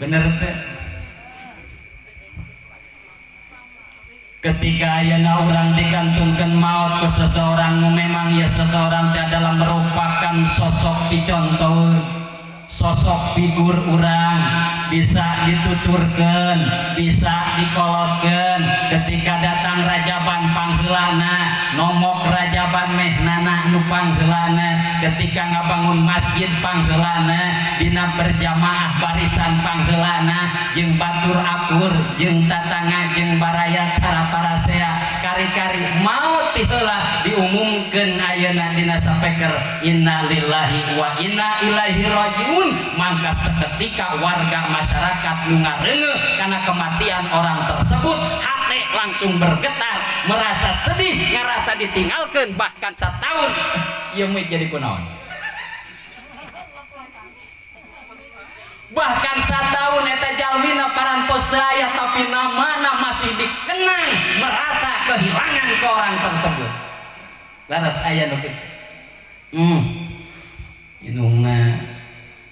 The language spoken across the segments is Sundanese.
Bener teh? Ketika ayeuna urang dikantunkeun maut ku seseorang, memang ya seseorang teh adalah merupakan sosok dicontoh, sosok figur urang, bisa dituturkeun, bisa dikolotkeun. Ketika datang rajaban pangheulana, nomok rajaban mehnana nu pangheulana. Ketika ngabangun masjid pangheulana, dina berjamaah barisan pangheulana, jeung batur akur, jeung tatangga, jeung baraya tara parasea. Kari-kari maut ti heula diumumkeun ayeuna dina sapeker, innalillahi wa inna ilaihi rajiun, maka seketika warga masyarakat nu ngareungeuh karena kematian orang tersebut, hati langsung bergetar, merasa sedih, ngerasa ditinggalkan bahkan setahun ieu mah jadi kunaon. Bahkan setahun eta jalmina parantos teu aya, tapi namana masih dikenang, merasa kehilangan ke orang tersebut. Laras aya nu kitu. Indungna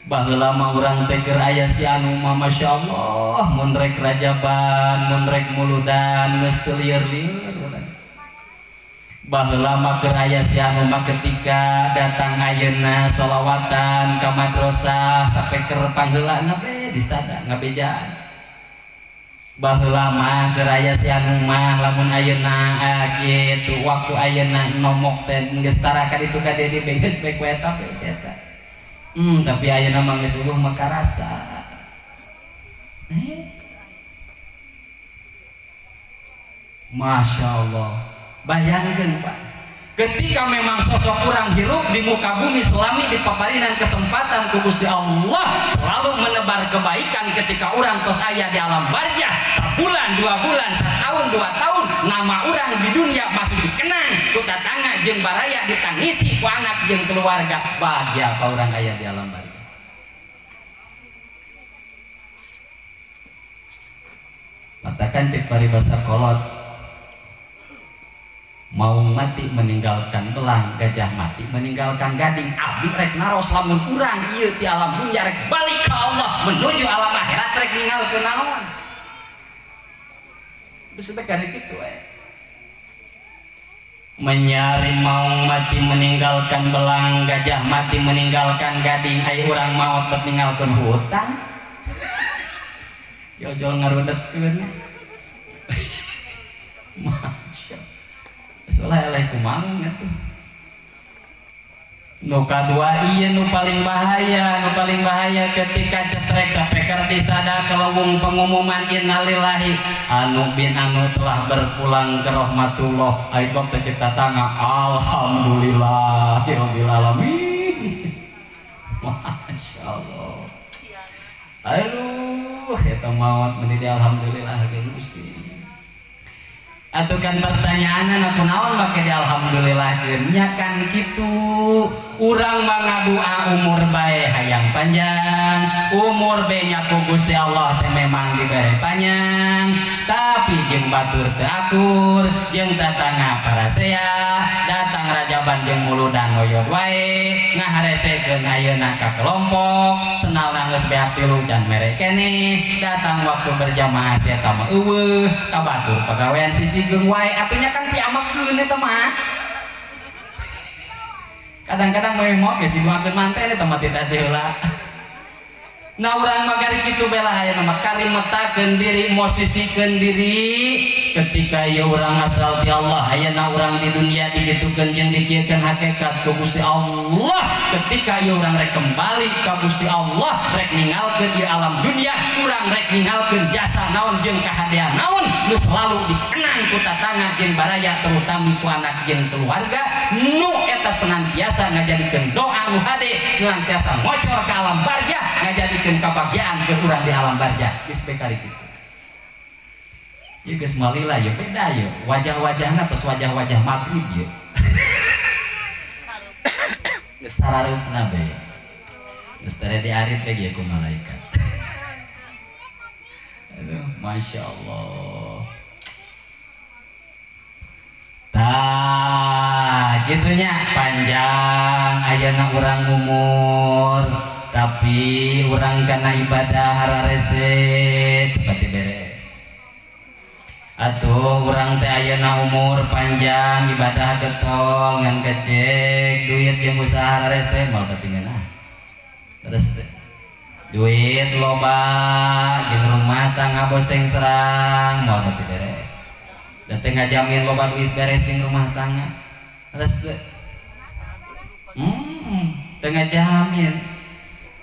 baheula mah urang teh keur aya si anu mah, masyaallah, mun rek rajaban, mun rek muludan geus teu lieur-lieur urang. Baheula mah keur aya si anu mah ketika datang ayeuna sholawatan ka madrasah sapeker pangheulana be disada ngabejaan. Baheula mah keur aya si anu mah lamun ayeuna kitu waktu ayeuna nomok teh geus tara ka ditu ka dieu be geus bae ku eta be si eta. Tapi ayeuna mah geus eueuh mah karasa. Masya Allah. Bayangkan Pak, ketika memang sosok orang hirup di muka bumi selami dipaparinan kesempatan ku Gusti Allah selalu menebar kebaikan, ketika orang tos aya di alam barzah sabulan, 2 bulan, setahun, 2 tahun, nama orang di dunia masih dikenang ku tatangga jeung baraya, ditangisi ku anak jeung keluarga, bahagia apa orang aya di alam barzah. Katakan cek paribasa kolot, mau mati meninggalkan belang, gajah mati meninggalkan gading. Abdi rek naros, lamun urang ieu ti alam dunya rek balik ke Allah menuju alam akhirat rek ninggalkeun naon? Geus teh karek kitu we. Menyari mau mati meninggalkan belang, gajah mati meninggalkan gading, ai urang maot bet ninggalkeun hutang. Jol-jol ngarudetkeun. Masya Allah. Eleh kumaha atuh. Nu kadua ieu nu paling bahaya, nu paling bahaya ketika cetrek sapeker disada kelewung pengumuman innalillahi anu bin anu telah berpulang ke rahmatullah. Ai bab teh cek tatangga alhamdulillahirabbil alamin. Masya Allah. Aduh, eta maot meuni di alhamdulillah ke Gusti. Atuh kan pertanyaan aku naon make di alhamdulillah nya kan kitu. Urang mah ngadua umur bae hayang panjang, umur bae nya ku Gusti Allah teh memang dibere panjang, tapi jeung batur teu akur, jeung tatangga parasea, datang rajaban jeung muludan oyod wae, ngaharesekeun ayeuna ka kelompok, senalna geus beak tilu can mere keneh, datang waktu berjamaah sia eta mah eueuh, ka batur pagawean sisi geung wae, atunya kan piamekeun eta mah. Kadang-kadang mau geus didoakeun manten eta mah teh teh heula. Nah urang mah gari kitu bela aya mah kari metakeun diri, mosisikeun diri ketika ieu urang asal ti Allah, ayeuna urang di dunia digitukeun jeung dikieukeun hakikat ku Gusti Allah. Ketika ieu urang rek kembali ka Gusti Allah, rek ninggalkeun ieu alam dunia, urang rek ninggalkeun jasa naon jeung kahadean naon nu selalu dikenang ku tatangga jeung baraya, terutami ku anak jeung keluarga nu eta senantiasa ngajadikeun doa nu hade, nu senantiasa ngocor ka alam barzah, ngajadikeun kabagjaan ke urang di alam barzah. Geus bae kari kitu. Ieu geus malila ieu beda ieu, wajah-wajahna tos wajah-wajah magrib ieu. Geus sarareupna bae. Geus tere diarit ge ieu ku malaikat. Aduh, Masya Allah. Tah, gitunya panjang ayeuna urang umur, tapi Tapi urang kana ibadah hararese teu pati beres. Atuh urang teh ayeuna umur panjang, ibadah getol, ngan kecek duit jeung usaha hararese, moal pati ngeunah. Terus teh duit loba jeung rumah tangga boseng serang, moal pati beres. Dan teu ngajamin loba duit beres jeung rumah tangga. Terus teh teu ngajamin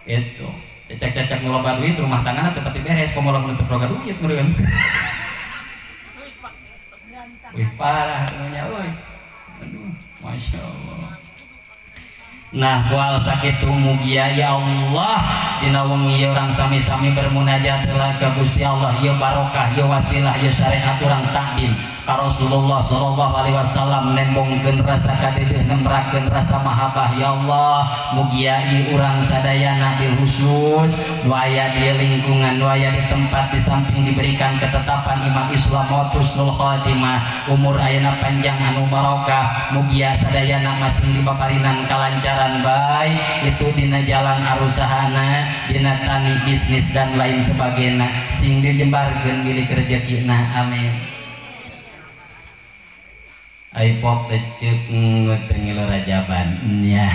itu. Cecek-cecek nu loba duit rumah tangga teu pati beres, komo lamun teu boga duit meureun. Wih, parah namanya, euy. Aduh, masya Allah. Nah, kual sakitu mugia ya Allah, dina wengi ieu urang sami-sami bermunajat lah ka Gusti Allah. Ieu barokah, ieu wasilah, ieu syariat urang takdim ka Rasulullah sallallahu alaihi wasallam, nembongkeun rasa kadeudeung, nembrakeun rasa mahabbah. Ya Allah, mugia ieu urang sadayana, bil khusus nu aya di lingkungan, nu aya di tempat, di samping diberikan ketetapan iman Islam, maut husnul khatimah, umur ayeuna panjang anu barokah, mugia sadayana masing dipaparinan kalancaran, baik itu dina jalan arusahana, dina tani, bisnis, dan lain sebagainya, sing dijembarkeun milik rezekina, amin. Ai pok teh ceuk teu ngilu rajaban nya,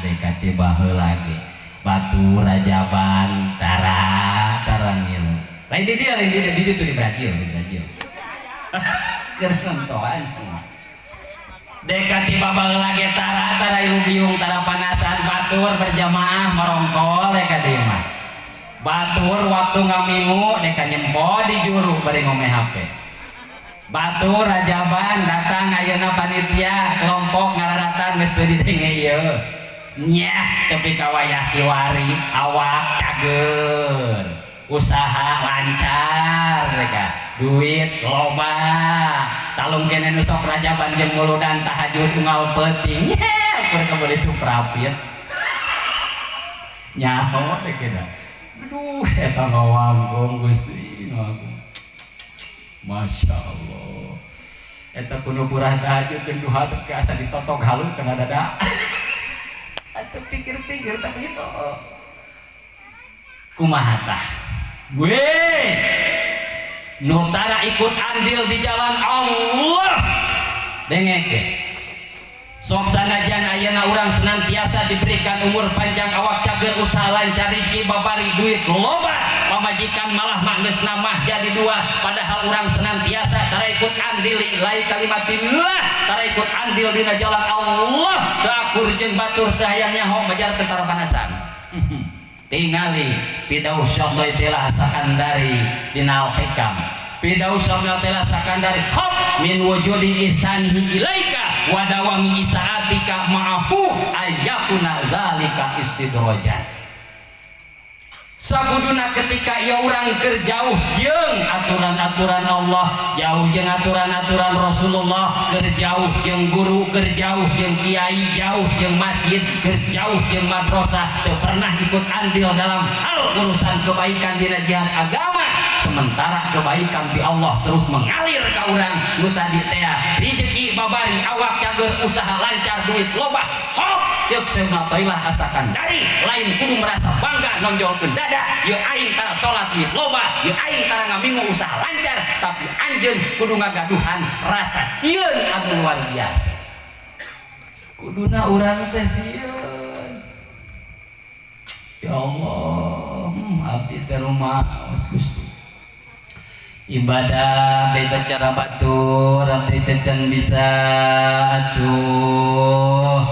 dekati baheula lagi batu rajaban tara tara ngilu. Lain di dia, lain di dia, di dia tuh di Brazil, di Brazil keur nonton. Dekati baheula lagi tara tara biung, tara panasan batur berjamaah merongkol. Deka di mah batur waktu ngamingu, deka nyempo di juru bari ngome HP. Batur rajaban datang, ayeuna panitia kelompok ngararatan geus teu didenge ieu nyah, tepi ka wayah kiwari awak cager, usaha lancar, mereka duit loba. Talung kene nu sok rajaban jeung muludan, tahajud unggal peuting, nyeh ukur kebeuli Suprapit nyaho teh kira. Aduh, eta ngawangkong Gusti ngawangkong, Masya Allah. Eta kudu purah tahajud jeung duha teh asa ditotok halu kana dada. Atuh pikir-pikir, tapi itu kumaha tah? Weh, nu tara ikut andil di jalan Allah, dengeke. Sok sanajan ayeuna urang senantiasa diberikan umur panjang, awak cager, usaha lancar, rezeki babari, duit loba, pamajikan malah mah geus namah jadi dua, padahal urang senantiasa tara ikut andil lai kalimatillah, tara ikut andil dina jalan Allah, teu akur jeung batur, teu hayang nyaho, majar teu tara panasan. Tingali Firdaus Syaikhul Sakandari dina Al-Hikam. Firdaus Syaikhul Sakandari, khaf min wujudi ihsanihi ilaika wa dawami isaatika ma'ahu ayyakuna zalika istidrajan. Sakuduna ketika ia urang keur jauh jeung aturan-aturan Allah, jauh jeung aturan-aturan Rasulullah, keur jauh jeung guru, keur jauh jeung kiai, jauh jeung masjid, keur jauh jeung madrasah, teu pernah ikut andil dalam hal urusan kebaikan dina jihad agama, sementara kebaikan di Allah terus mengalir ke urang nu tadi teh, rezeki babari, awak cager, usaha lancar, duit loba, hop ceuk Syaikhul astakan dari lain kudu merasa bangga, nonjolkeun dada, ye aing tara salat duit loba, ye aing tara ngamingu usaha lancar, tapi anjeun kudu ngagaduhan rasa sieun anu luar biasa. Kuduna urang teh sieun. Ya Allah, abdi teh rumaos Gusti, ibadah beda cara batur abdi can bisa. Atuh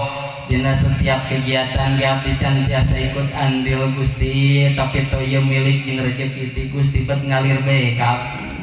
dina setiap kegiatan ge abdi can tiasa ikut andil Gusti, tapi to ieu milik jeung rezeki ti Gusti, bet ngalir bae ka abdi.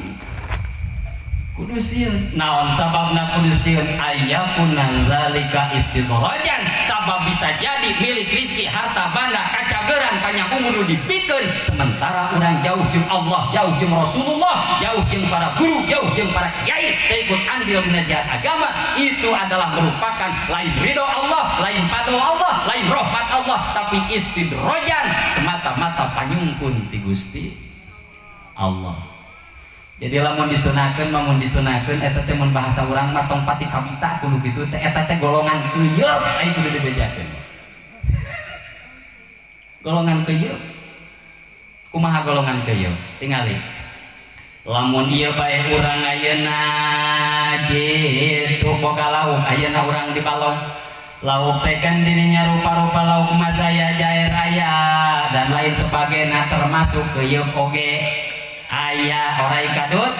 Kudu sieun. Naon sababna kudu sieun? Ayyakuna zalika istidrajan, sabab bisa jadi milik rezeki, harta banda, kacageran, panjang umur dipikeun sementara urang jauh jeung Allah, jauh jeung Rasulullah, jauh jeung para guru, jauh jeung para kiai, teu ikut andil dina jihad agama. Itu adalah merupakan lain ridho Allah, lain fadl Allah, lain rahmat Allah, tapi istidrajan, semata-mata panyungkun ti Gusti Allah. Jadi lamun disunahkeun, lamun disunahkeun eta teh, mun bahasa urang mah tong pati kabita kudu kitu teh, eta teh golongan keuyeup, aya kudu dibejakeun. Golongan keuyeuh. Kumaha golongan keuyeuh? Tingali. Lamun ieu bae urang ayeuna kitu boga lauk, ayeuna urang di balong. Lauk teh kan dininya rupa-rupa lauk mas aya, jair aya dan lain sebagainya, termasuk keuyeuh oge aya, orai kadut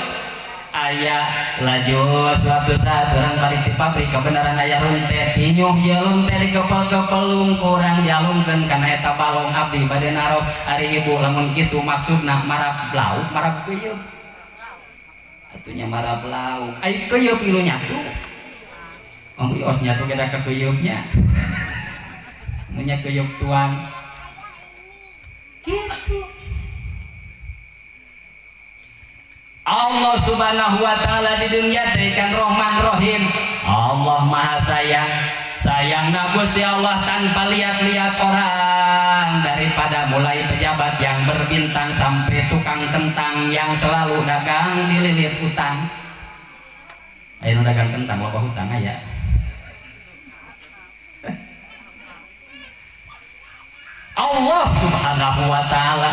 aya. Laju suatu saat orang balik di pabrik kebenaran aya runte tinyuh ieu lunte dikepel-kepel lungkurang dialungkeun kana eta balong. Abdi bade naros, ari ibu lamun kitu maksudna marab lauk marab keuyeuh? Atunya marab lauk. Ai keuyeuh pilu nyatu. Om ios nyatu kita ke keuyeuhnya. Munya keuyeuh tuang. Gitu. Allah Subhanahu wa taala di dunia teh kan Rahman Rahim. Allah Maha Sayang. Sayangna Gusti Allah tanpa lihat-lihat orang, daripada mulai pejabat yang berbintang sampai tukang kentang yang selalu dagang dililit utang. Ayo dagang kentang loba hutang aya. Allah Subhanahu wa taala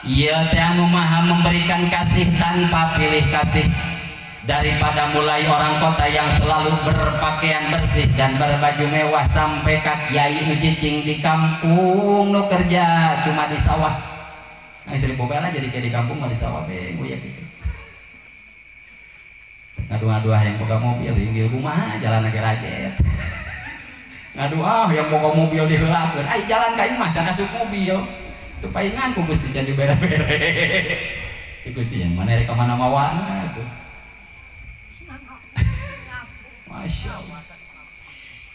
ieu teh anu maha memberikan kasih tanpa pilih kasih, daripada mulai orang kota yang selalu berpakaian bersih dan berbaju mewah sampai ka kiai nu cicing di kampung nu kerja cuma di sawah. Nah, istri bobela jadi kayak di kampung mah di sawah be ya gitu. Ngadu-ngadu yang boga mobil di rumah jalan lagi rajet. Ngadu ah yang boga mobil diheulakeun, ai jalan ka imah can asup mobil. Teu paingan ku Gusti can dibere-bere. Cik Gusti yang mana rek ka mana mawana tuh. Masya Allah.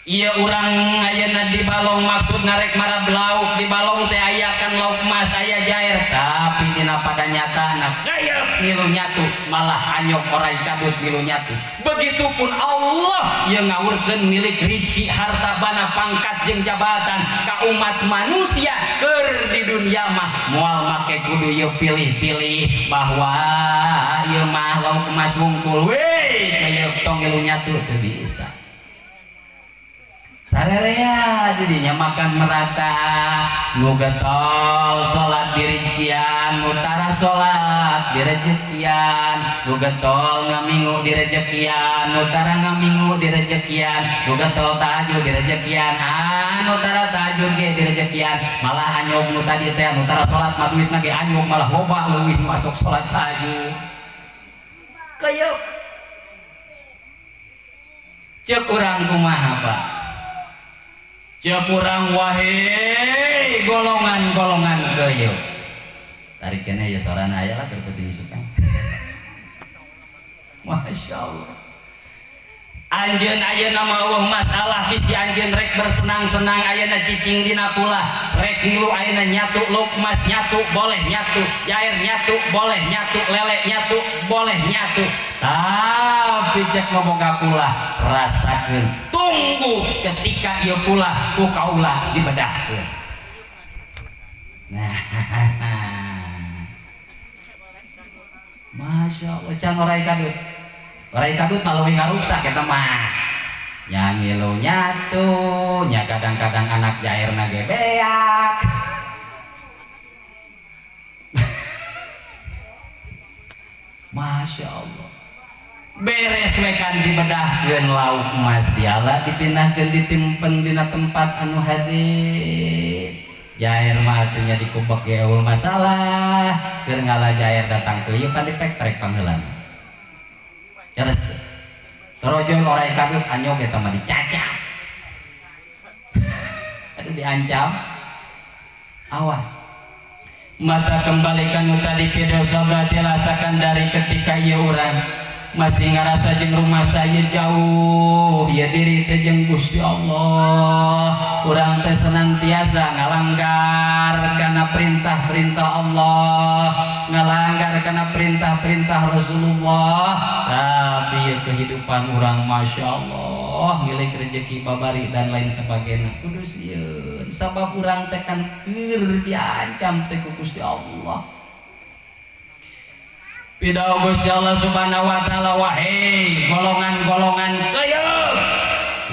Iya urang ayeuna di balong maksud narek marab lauk, di balong teh aya kan lauk emas aya jair, tapi dina pada nyatana gayeup ngilu nyatu malah anyok orai kadut ngilu nyatu. Begitupun Allah yang ngawurkeun milik rizki harta bana pangkat jeung jabatan ka umat manusia keur di dunia mah moal make kudu ieu pilih-pilih bahwa ieu mah lauk emas wungkul we gayeup tong ngilu nyatu teu bisa. Sarerea jadinya makan merata, nu getol salat direjekian, nu tara salat direjekian, nu getol ngamingu direjekian, nu tara ngamingu direjekian, nu getol tahajud direjekian, nu tara tahajud ge direjekian, malah anyog nu tadi teh nu tara salat mah duitna ge anyog malah loba leuwih nu masuk salat tahajud. Kayeup ceuk urang kumaha Pak? Ceuk urang wahai golongan-golongan keuyeuh. Tarik kene ya sorana aya lah keur teu nyusukan. Masya Allah. Anjeun ayeuna mah eueuh masalah bisi anjeun rek bersenang-senang ayeuna cicing dina pulah rek ngilu ayeuna nyatu lukmas nyatu boleh nyatu jair nyatu boleh nyatu lele nyatu boleh nyatu, tapi cek boga pulah rasakeun tunggu ketika ieu pulah ku kaula dibedahkeun. Nah, Masya Allah can orai kadut. Orai kadut mah leuwih ngaruksak eta mah. Nya ngilu nyatu, nya kadang-kadang anak jairna ge beak. Masya Allah. Beres we kan dibedahkeun lauk emas diala dipindahkeun ditimpen dina tempat anu hade. Jair mah atuh nya dikubek ge eueuh masalah, keur ngala jair datang ke ieu pan dipek-prek pangheulana. Terus torojol orai kadut anyog eta mah dicacap. Aduh diancam. Awas. Mata kembalikan nu tadi ke dosa berarti rasakan dari ketika ieu urang masih ngarasa jeung rumah saya jauh ya diri teh jeung Gusti Allah. Urang teh senantiasa ngalanggar kana perintah-perintah Allah, ngalanggar kana perintah-perintah Rasulullah, tapi ya kehidupan urang Masya Allah milik rezeki babari dan lain sebagainya kudu sieun sabab urang teh kan keur diancam teh ku Gusti Allah. Pidau Gusti Allah Subhanahu wa taala wahai golongan-golongan keuyeuh,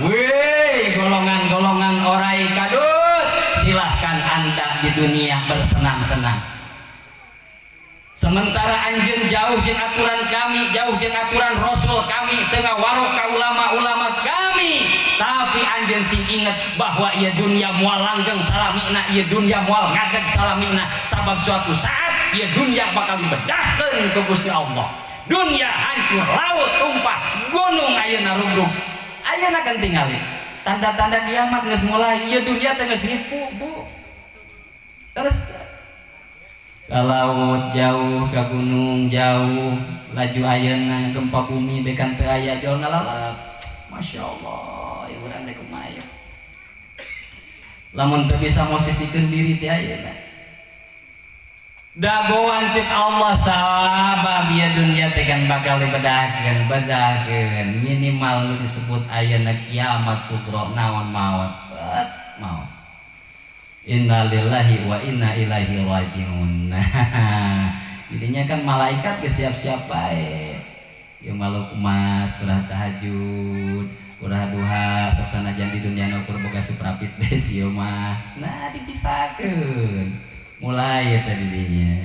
weh golongan-golongan orai kadut, silahkan Anda Di dunia bersenang-senang, sementara anjeun jauh jeung aturan kami, jauh jeung aturan Rasul kami, tengah warok ka ulama-ulama kami. Tapi anjeun sing inget bahwa ieu dunia moal langgeng salamina, ieu dunia moal ngadeg salamina, sabab suatu saat ieu dunia bakal dibedahkeun ku Gusti Allah. Dunia hancur, laut tumpah, gunung ayeuna rugrug. Ayeuna kan tingali tanda-tanda kiamat geus mulai. Ieu dunia teh geus nipu, Bu. Terus ke laut jauh, ke gunung jauh, laju ayeuna gempa bumi bekan teu aya jol ngalalap. Masya Allah, ya urang teh kumaha ya? Lamun teu bisa mosisikeun diri teh ayeuna. Dagoan cek Allah, sabab ya dunia teh kan bakal dibedahkeun, bedahkeun. Minimal nu disebut ayeuna kiamat sugro naon? Maut. Bet maut. Innalillahi wa inna ilaihi rajiun. Nah, jadinya kan malaikat ge siap-siap bae. Ya malu emas, kurang tahajud, kurang duha, sok sanajan di dunia nu ukur boga suprapit bes ieu mah. Nah, dipisahkeun. Mulai ya tadi dinya.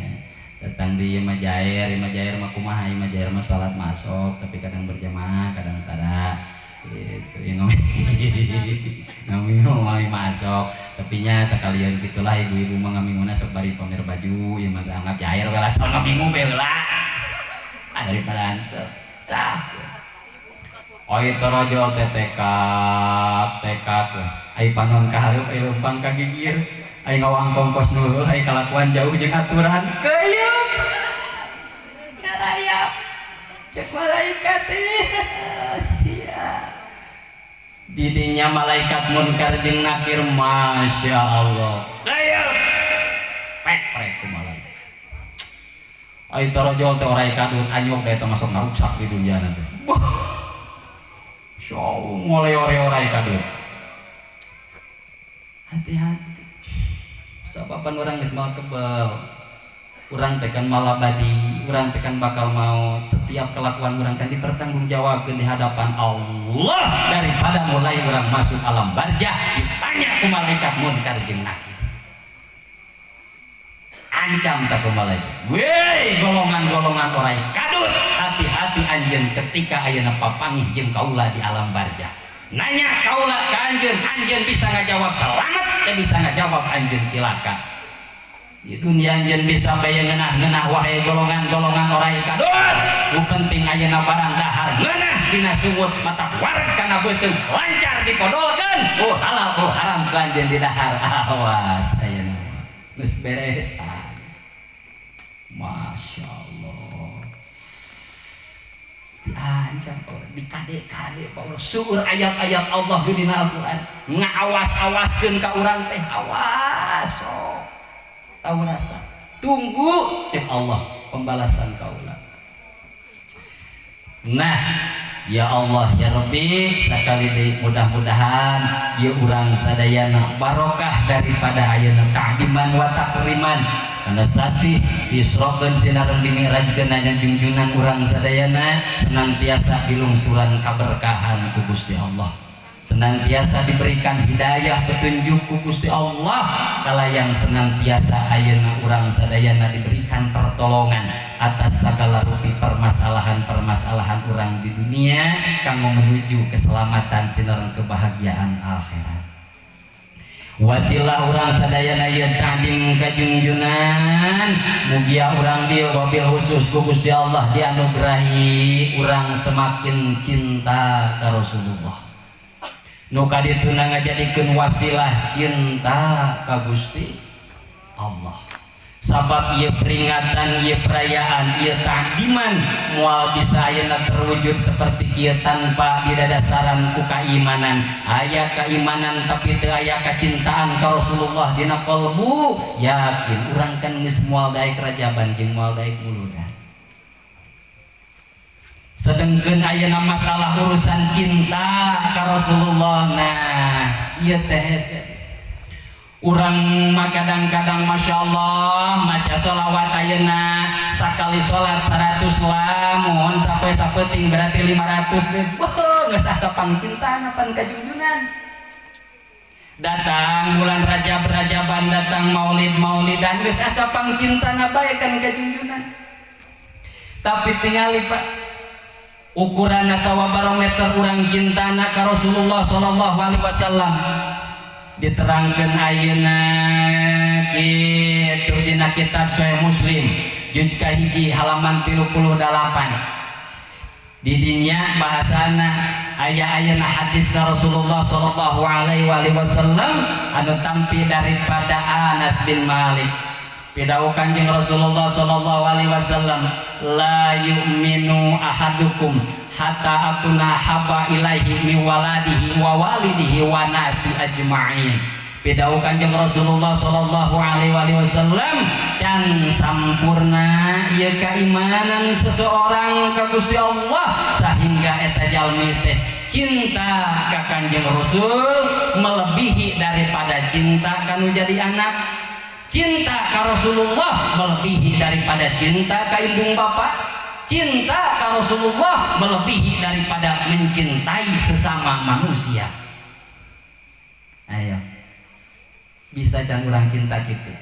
Datang di imah jair, imah jair mah kumaha? Imah jair mah salat masuk, tapi kadang berjamaah, kadang tara. Gitu, ya ngomong ngomong masuk, tapi nya sekalian gitulah. Ibu-ibu mah ngaminguna sok bari pamer baju, ya mah anggap jair we lah, asal ngamingu we heula. Ah, daripada henteu sah. Oh, itu rojol teh tekak tekak, ai panon ka hareup, ai leumpang ka gigir, ai ngawangkong kos nu, ai kalakuan jauh jeung aturan, keuyeub ngarayap. Cek malaikat teh sia didinya malaikat Munkar jeung Nakir, Masya Allah, keuyeub pek prek ku malaikat. Ai tarojol teh orai kadut anyuk deh, termasuk ngaruksak di dunia nanti. Wah, so mulai ore-orai kadut. Hati-hati, sababan urang geus moal kebal. Urang teh kan moal abadi, urang teh kan bakal maut. Setiap kelakuan urang kan dipertanggungjawabkeun di hadapan Allah. Daripada mulai urang masuk alam barzah ditanya ku malaikat Munkar jeung Nakir. Ancam tak ku malaikat, "Weh, golongan-golongan orai kadut, hati-hati anjeun ketika ayeuna papanggih jeung kaula di alam barzah. Nanya kaula ka anjeun, anjeun bisa ngajawab selamat, teu bisa ngajawab anjeun cilaka. Di dunia anjeun bisa bae ngeunah-ngeunah, wahai golongan-golongan orai kadut. Nu penting ayeuna barang dahar ngeunah dina sungut, mata wareg kana beuteung, lancar dipodolkeun, oh halal oh haram ku anjeun didahar. Awas ayeuna geus beresan." Masya Allah, diancam Allah, dikade-kade Allah. Seueur ayat-ayat Allah di dina Al-Qur'an ngaawas-awaskeun ka urang teh, awas sok tahu rasa, tunggu cek Allah pembalasan kaula. Nah, ya Allah ya Rabbi, sakali deui mudah-mudahan ieu urang sadayana barokah daripada ayeuna ta'diman wa takriman karena sasih diisrokeun sinareng dimi'rajkeun junjunan urang sadayana senantiasa dilungsuran kaberkahan ku Gusti Allah, senantiasa diberikan hidayah petunjuk ku Gusti Allah, kalayan senantiasa ayeuna urang sadayana diberikan pertolongan atas segala rupi permasalahan-permasalahan urang di dunia kanggo menuju keselamatan sinareng kebahagiaan akhirat. Wasilah urang sadayana ieu ta'dim kajungjunan, mugia urang dieu wabil khusus ku Gusti Allah dianugerahi urang semakin cinta ka Rasulullah, nu kadituna ngajadikeun wasilah cinta ka Gusti Allah. Sabab ieu peringatan, ieu perayaan, ieu ta'diman moal bisa ayeuna terwujud seperti kieu tanpa didadasaran ku keimanan. Aya keimanan tapi teu aya kacintaan ka Rasulullah dina qalbu, yakin urang kan geus moal daek rajaban jeung moal daek muludan. Sedengkeun ayeuna masalah urusan cinta ka Rasulullah, nah ieu teh hese. Urang mah kadang-kadang, Masya Allah, maca sholawat ayeuna sakali sholat 100, lamun sampai sapeting berarti 500 deh. Wah, geus asa pangcintana pan kajunjunan. Datang bulan Rajab Rajaban, datang Maulid Maulidan, geus asa pangcintana bae kan ka junjunan. Tapi tingali Pak, ukuran atau barometer urang cintana ka Rasulullah sallallahu alaihi wasallam diterangkeun ayeuna kitu dina kitab Sahih Muslim juz kahiji halaman 38. Di dinya bahasana aya ayeuna hadis Rasulullah sallallahu alaihi wasallam anu tampi daripada Anas bin Malik. Pidawuh Kanjeng Rasulullah sallallahu alaihi wasallam, la yu'minu ahadukum hatta akuna habba ilaihi min waladihi wa walidihi wa nasi ajma'in. Pidawuh Kanjeng Rasulullah sallallahu alaihi wasallam, can sampurna ieu keimanan seseorang ka Gusti Allah sehingga eta jalmi teh cinta ka Kanjeng Rasul melebihi daripada cinta kanu jadi anak, cinta ka Rasulullah melebihi daripada cinta ka indung bapak, cinta ka Rasulullah melebihi daripada mencintai sesama manusia. Ayo, bisa jangan urang cinta gitu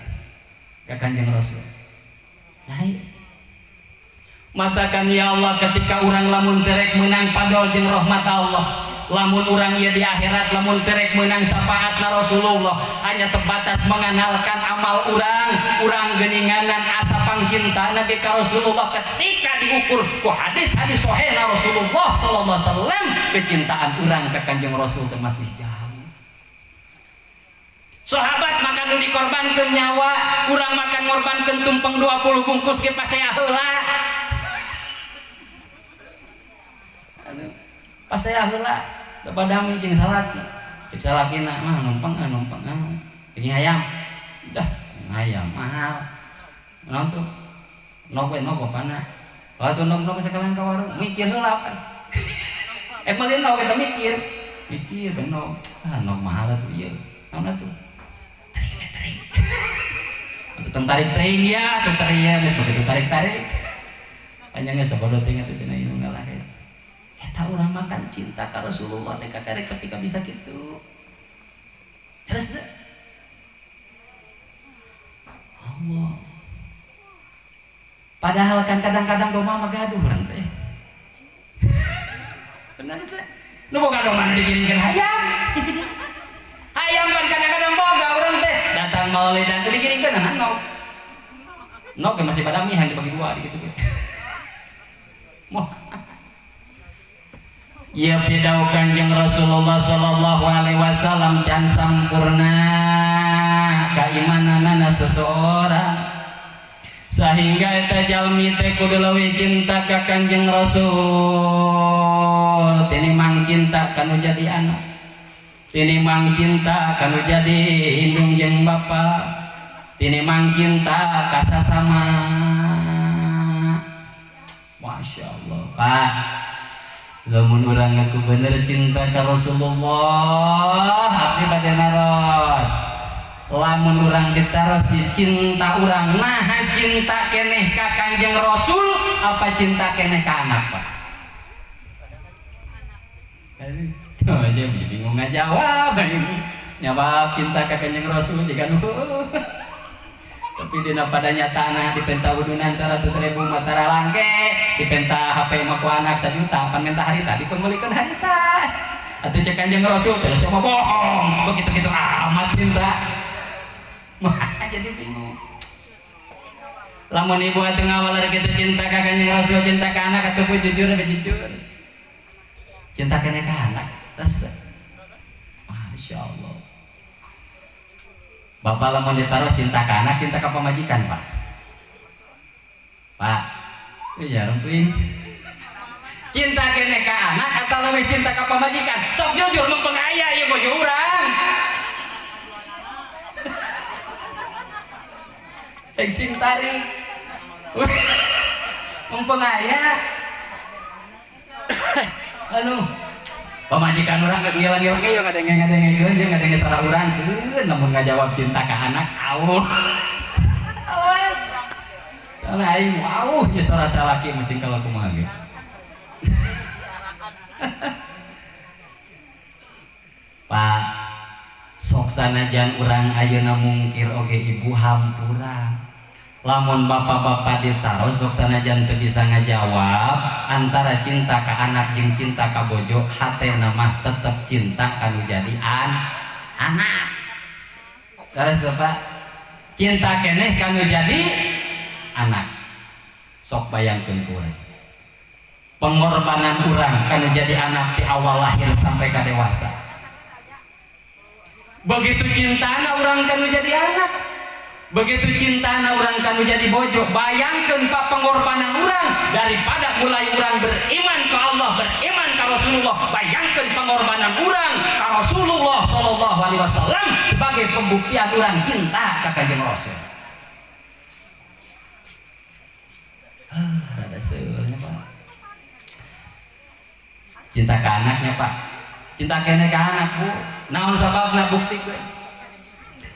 ke Kanjeng Rasul. Nah, matakan ya Allah ketika urang lamun terek menang padol jeung rahmat Allah, lamun urang ieu di akhirat lamun terek menang syafaatna Rasulullah hanya sebatas mengandalkan amal urang, urang geuninganan asa pangcintana ge ka Rasulullah ketika diukur ku hadis-hadis sahih Rasulullah sallallahu alaihi wasallam, kecintaan urang ke Kanjeng Rasul teh masih jauh. Sahabat makan nu dikorbankeun nyawa, urang makan ngorbankeun tumpeng 20 bungkus ge pasea heula. Aduh, pasea heula da badami jeung salaki. Cek salakina mah numpang ah numpang ah. Daging ayam. Dah, ayam mahal. Naon tuh? Nok we nok bapana. Atuh nok nok sekalian ka warung, mikir heula pan. Meuli nok kita mikir. Mikir benog. Ah nok mahal atuh ieu. Naon atuh? Tarik teuing ya, teu tarik ya, geus begitu tarik-tarik. Panjangnya sabodo teuing atuh cenah ieu ngalah. Eta urang makan cinta ka Rasulullah teh kakarek ketika bisa kitu. Terus deh. Allah. Padahal kan kadang-kadang domba mah gaduh urang teh. Benar teh? Nu boga domba nu digiringkeun hayam. Hayam kan kadang-kadang boga urang teh. Datang maulidan teh digiringkeun anak nok. Nok masih pada mihan dibagi dua gitu gitu. Moh. Ya pidawuh Kanjeng Rasulullah sallallahu alaihi wasallam can sampurna keimananana seseorang sehingga eta jalmi teh kudu leuwih cinta ka Kanjeng Rasul tinimbang cinta kanu jadi anak, tinimbang cinta kanu jadi indung jeung bapa, tinimbang cinta ka sasama. Masya Allah Pak, lamun urang ngaku bener cinta ka Rasulullah abdi bade naros, lamun urang ditaros di cinta urang nah cinta keneh ka Kanjeng Rasul apa cinta keneh ka anak Pak? Tuh aja bingung ngajawab, nyawab cinta ka Kanjeng Rasul jika nu. Tapi dina pada nyatana dipenta udunan 100.000 matara langke, dipenta HP mah ku anak 1 juta, pan minta harita dipembelikan harita. Atuh cek Kanjeng Rasul terus sama bohong, begitu-gitu amat cinta. Wah, jadi bingung. Lamun ibu atuh ngawaler kitu cinta ka Kanjeng Rasul, cinta ka anak atuh jujur be jujur. Cinta keneh ka anak, terus Masya Allah. Bapak lamun ditaruh cinta ka anak, cinta ka pamajikan, Pak. Pak, iya rempuin. Cinta keneh ka anak atau lebih cinta ka pamajikan? Sok jujur mumpung aya ieu bojo urang. Eksing tarik. Mumpung aya. Aduh. Pamajikan urang geus ngilang-ngilang ge ngadenge-ngadengekeun jeung ngadenge suara urang keun lamun ngajawab cinta ka anak auh. Awas. Soalna aing auh ieu suara salaki mesti kalau kumaha ge. Pak, sok sanajan urang ayeuna mungkir oge ibu hampura. Lamun bapak-bapak ditaros sok sanajan teu bisa ngajawab antara cinta ka anak jeung cinta ka bojo, hatena mah tetep cinta kanu jadi anak. Terus Bapak, cinta keneh kanu jadi anak. Sok bayangkeun ku urang. Pengorbanan urang kanu jadi anak di awal lahir sampai ka dewasa. Begitu cintana urang kanu jadi anak, begitu cintana urang kanu jadi bojo. Bayangkeun Pak pengorbanan urang daripada mulai urang beriman ke Allah, beriman ke Rasulullah. Bayangkeun pengorbanan urang ke Rasulullah Shallallahu Alaihi Wasallam sebagai pembuktian urang cinta ka Kanjeng Rasul. Rada seueurnya Pak. Cinta ke anaknya Pak, cinta kene ke anak Bu. Naon sababna buktikeun?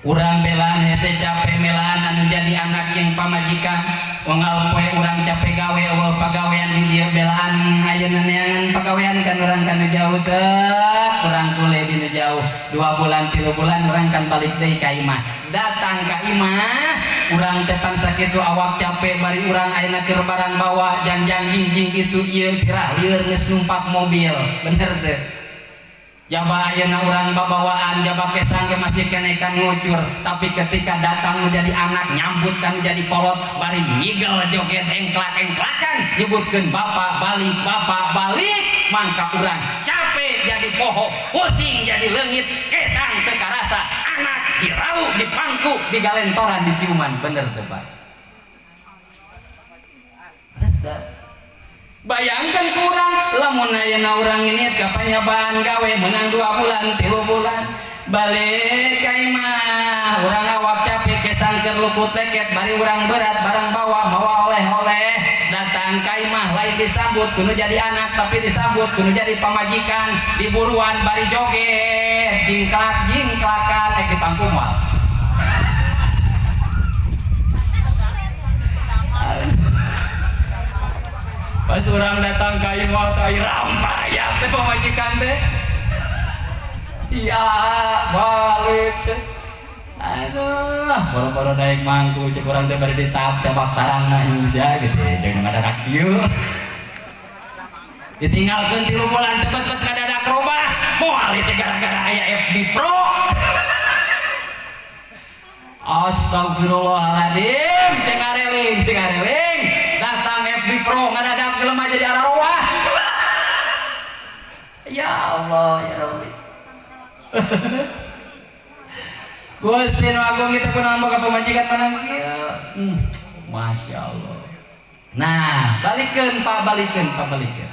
Urang belaan hese capek melaan anu jadi anak yang pamajikan. Unggal poe urang capek gawe eueuh pagawean di dieu belaan ayeuna neangan pagawean kan urang kanu jauh teh, urang kule di nu jauh 2 bulan 3 bulan urang kan balik deui ka imah. Datang ka imah urang teh pan sakitu awak capek bari urang ayeuna keur barang bawa jangjang jingjing kitu ieu sirah lieur geus numpak mobil. Bener teu? Jaba ayeuna urang babawaan jaba kesang ge masih keneh kan ngucur, tapi ketika datang menjadi anak nyambut kan jadi kolot bari ngigel joget engklak-engklakan nyebutkeun bapak balik bapak balik, mangka urang capek jadi poho, pusing jadi leungit, kesang teu karasa, anak diraup dipangku digalentoran diciuman. Bener teu Pak? Resep. Bayangkan kurang lamun ayeuna urang ini kapanyabaan gawe menang 2 bulan 3 bulan balik ka imah urang awak capek kesang keur luput leket bari urang berat barang bawa mawa oleh-oleh datang ka imah lain disambut kudu jadi anak tapi disambut kudu jadi pamajikan diburuan bari joget jingklak jingklakan ek dipangku moal. Pas orang datang ka imah teh rampayat teh pamajikan teh. Si A balik teh. Aduh, boro-boro naik mangku cek urang teh bari ditap cabak tarangna Indonesia gitu jeung ngadadak kieu. Ditinggalkeun 3 bulan cepet-cepet ngadadak robah. Moal ieu teh gara-gara aya FB Pro. Astagfirullahaladzim, sing ngareling, sing ngareling. Datang FB Pro ngadadak jelema jadi ararowah. Ya Allah, ya Rabbi. Gusti nu agung kita kunaon boga pamajikan menang kieu. Masya Allah. Nah, balikeun Pak, balikeun Pak, balikeun.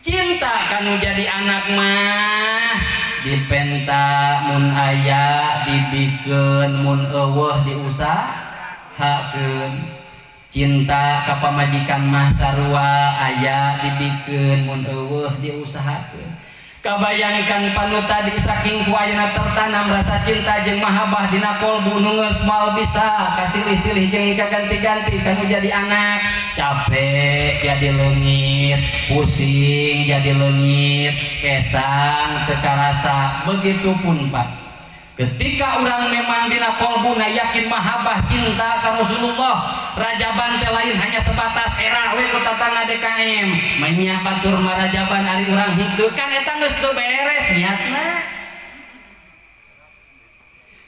Cinta kanu jadi anak mah dipenta mun aya, dibikeun mun eueuh diusahakeun. Cinta ka pamajikan mah sarua aya dibikeun mun eueuh diusahakeun. Kabayangkan panu tadi saking ku ayeuna tertanam rasa cinta jeung mahabbah dina kolbu nu geus moal bisa kasilih-silih jeung kaganti-ganti kanu jadi anak. Capek jadi leungit, pusing jadi leungit, kesang teu karasa. Begitupun Pak, ketika orang memang dina kolbuna yakin mahabbah cinta ka Rasulullah, rajaban teh lain hanya sebatas era we ku tatangga DKM menya batur marajaban ari urang henteu kan eta geus teu beres niatna.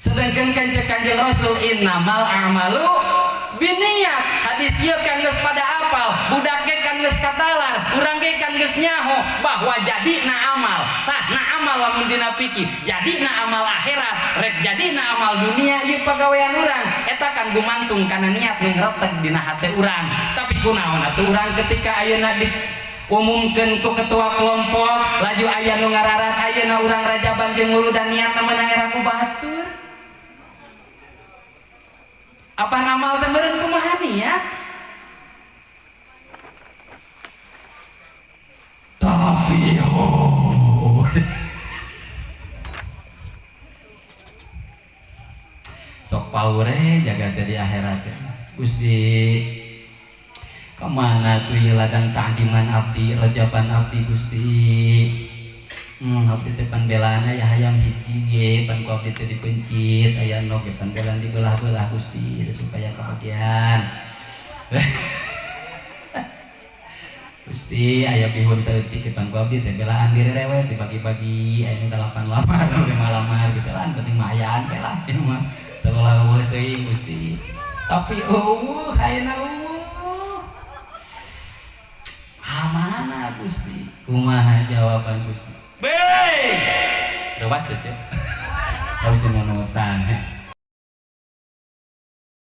Sedangkan kan cek Kanjeng Rasul innamal a'malu binniyat. Hadis ieu kan geus pada apal, budak ge kan geus katalar, urang ge kan geus nyaho bahwa jadina amal, sahna amal lamun dina pikir, jadina amal akhirat, rek jadina amal dunia ieu pagawean urang eta kan gumantung kana niat nu ngretek dina hate urang. Tapi kunaon atuh urang ketika ayeuna diumumkeun ku ketua kelompok laju aya nu ngararat ayeuna urang rajaban jeung muludan niatna meunang era ku batur. Apa ngamal teh meureun kumaha niat? Tapi oh. Sok paure jaga teh di akhirat. Gusti kemana tuh ieu ladang ta'diman abdi, rajaban abdi Gusti. Abdi teh pan belaan aya hayam hiji ge pan ku abdi teh dipencit aya endog ge pan belaan dibelah-belah Gusti supaya kabagian. Gusti aya bihun saeutik ge pan ku abdi teh belaan direrewet dibagi-bagi aya nu 8 lamar 5 lamar geus lah penting mah ayaan we lah ieu mah salah eueuh teuing Gusti. Tapi eueuh ayeuna eueuh. Mana Gusti? Kumaha jawaban Gusti? Beuh! Rewas teh cek. Harus nunutan.